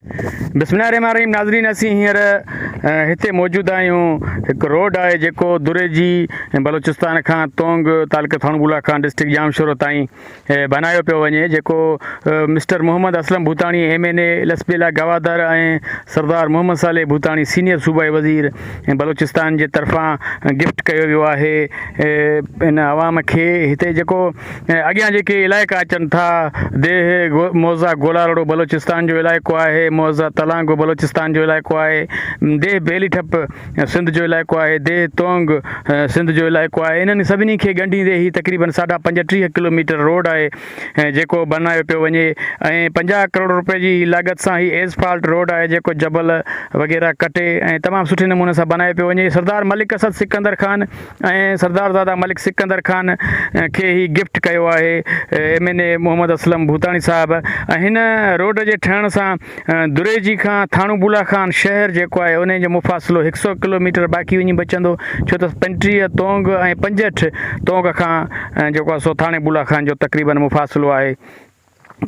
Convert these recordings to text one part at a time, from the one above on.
بسم الله الرحمن الرحيم ناظرين اسين هينئر هتي موجود آهيون هڪ روڊ آهي جيڪو دريجي بلوچستان کان تونگ تعلقي ٿاڻوبولا کان ڊسٽرڪٽ ڄامشورو تائين بنايو پيو وڃي جيڪو mister Muhammad Aslam Bhutani M N A Lasbela Gwadar ۽ Sardar Muhammad Saleh Bhutani senior صوبائي وزير بلوچستان جي طرفان گفٽ ڪيو ويو آهي ان عوام کي هتي جيڪو اڳيان جيڪي علائقا اچن ٿا، ديهه موضع گولاروڙو بلوچستان جو علائقو آهي، موضع تلانگو بلوچستان جو علائقو آهي، ديهه بيلي ٺپ سنڌ جو علائقو آهي، ديهه تونگ سنڌ جو علائقو آهي، انهن سڀني کي ڳنڍيندي هي تقريبن ساڍا 35 ڪلوميٽر روڊ آهي جيڪو بنايو پيو وڃي ۽ 50 ڪروڙ روپيه جي لاڳت سان هي ايسفالٽ روڊ آهي جيڪو جبل وغيره ڪٽي ۽ تمام سٺي نموني سان بنايو پيو وڃي. سردار ملڪ اسد سڪندر خان ۽ سردارزاده ملڪ سڪندر خان کي هي گفٽ ڪيو آهي M N A Muhammad Aslam Bhutani صاحب ۽ هن روڊ جي ٺهڻ سان دريجي کان ٿاڻو بولا خان شهر جيڪو آهي انهي جو مفاصلو هڪ سئو ڪلو ميٽر باقي وڃي بچندو ڇو ته 35 تونگ ۽ 65 تونگ کان جيڪو آهي سو ٿاڻي بولا خان جو تقريبن مفاصلو آهي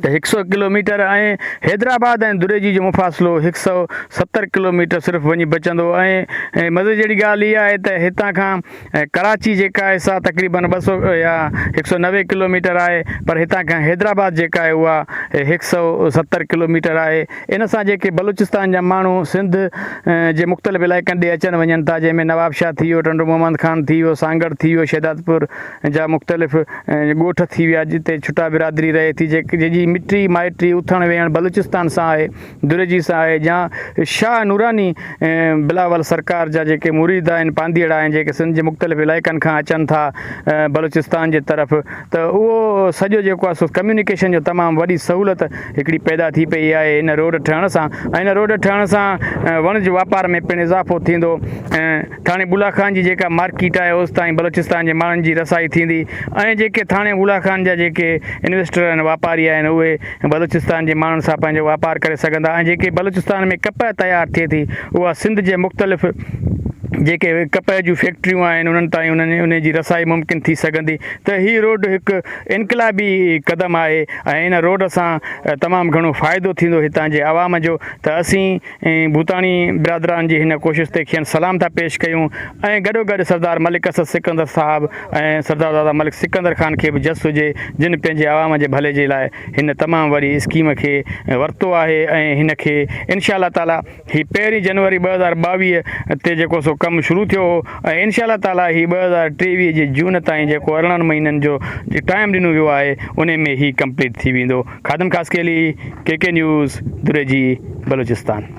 ته هڪ سئو ڪلوميٽر ۽ حيدرآباد ۽ دريجي جو مفاصلو هڪ سئو 70 ڪلوميٽر صرف وڃي بچندو ۽ مزي جهڙي ڳالهه اها آهي ته هتان کان ڪراچي جيڪا آهي سا تقريبن ٻه سئو يا هڪ سئو 90 ڪلوميٽر آهي پر هتان کان حيدرآباد جيڪا آهي اها هڪ سئو 70 ڪلوميٽر آهي. ان سان جيڪي بلوچستان جا ماڻهو سنڌ جي مختلف علائقن ڏي اچن وڃن ٿا جنهن ۾ نوابشاهه ٿي ويو، ٽنڊو محمد خان ٿي ويو، سانگهڙ ٿي ويو، شهدادپور جا مختلف ڳوٺ ٿي ويا جتي ڇٽا برادري رهي ٿي جنهن جي مٽي مائٽي اٿڻ ويهڻ بلوچستان سان آهي دريجي سان آهي يا شاهه نوراني بلاول سرڪار جا جيڪي مريد آهن پانڌيئڙا آهن جيڪي سنڌ جي مختلف علائقن کان اچن ٿا بلوچستان جي طرف ته اهو سڄو جيڪو آهي سو ڪميونيڪيشن جو تمام وڏي سهولت هڪڙي پيدا ٿي پئي آهي هن روڊ ٺهڻ سان ۽ هن روڊ ٺهڻ سان وڻج واپار ۾ پڻ اضافو ٿيندو ۽ ٿاڻي بولا خان جي جيڪا مارڪيٽ آهي اوستائين بلوچستان جي ماڻهن جي رسائي ٿيندي ۽ جيڪي ٿاڻي بولا خان جا جيڪي انويسٽر آهن واپاري آهن اهي بلوچستان جي ماڻهن سان پنهنجو واپار ڪري سگهندا ۽ جيڪي بلوچستان ۾ ڪپهه تيار ٿئي ٿي اها سنڌ جي مختلف جيڪي ڪپهه جون فيڪٽريون آهن انهن تائين انهن انهي جي رسائي ممڪن ٿي سگهندي ته هي روڊ هڪ انقلابي قدم آهي ۽ ان روڊ سان تمام گهڻو فائدو ٿيندو هتان جي عوام جو ته اسين ڀوتاڻي برادران جي هن ڪوشش تي کين سلام ٿا پيش ڪيون ۽ گڏوگڏ سردار ملڪ اسد سڪندر صاحب ۽ سردار دادا ملڪ سڪندر خان کي به جس هجي جن پنهنجي عوام جي ڀلي جي لاء هن تمام وڏي اسڪيم کي ورتو آهي ۽ هن کي انشاء الله تعالي هي پهرين جنوري 2022 تي جيڪو سو ڪم شروع ٿيو هو ۽ انشاء الله تعالي هي 2023 جي جون تائين جيڪو 18 مهينن جو ٽائيم ڏنو ويو آهي انهي ۾ هي ڪمپليٽ ٿي ويندو. Khadim Khaskheli, K K news, Dareji, Balochistan.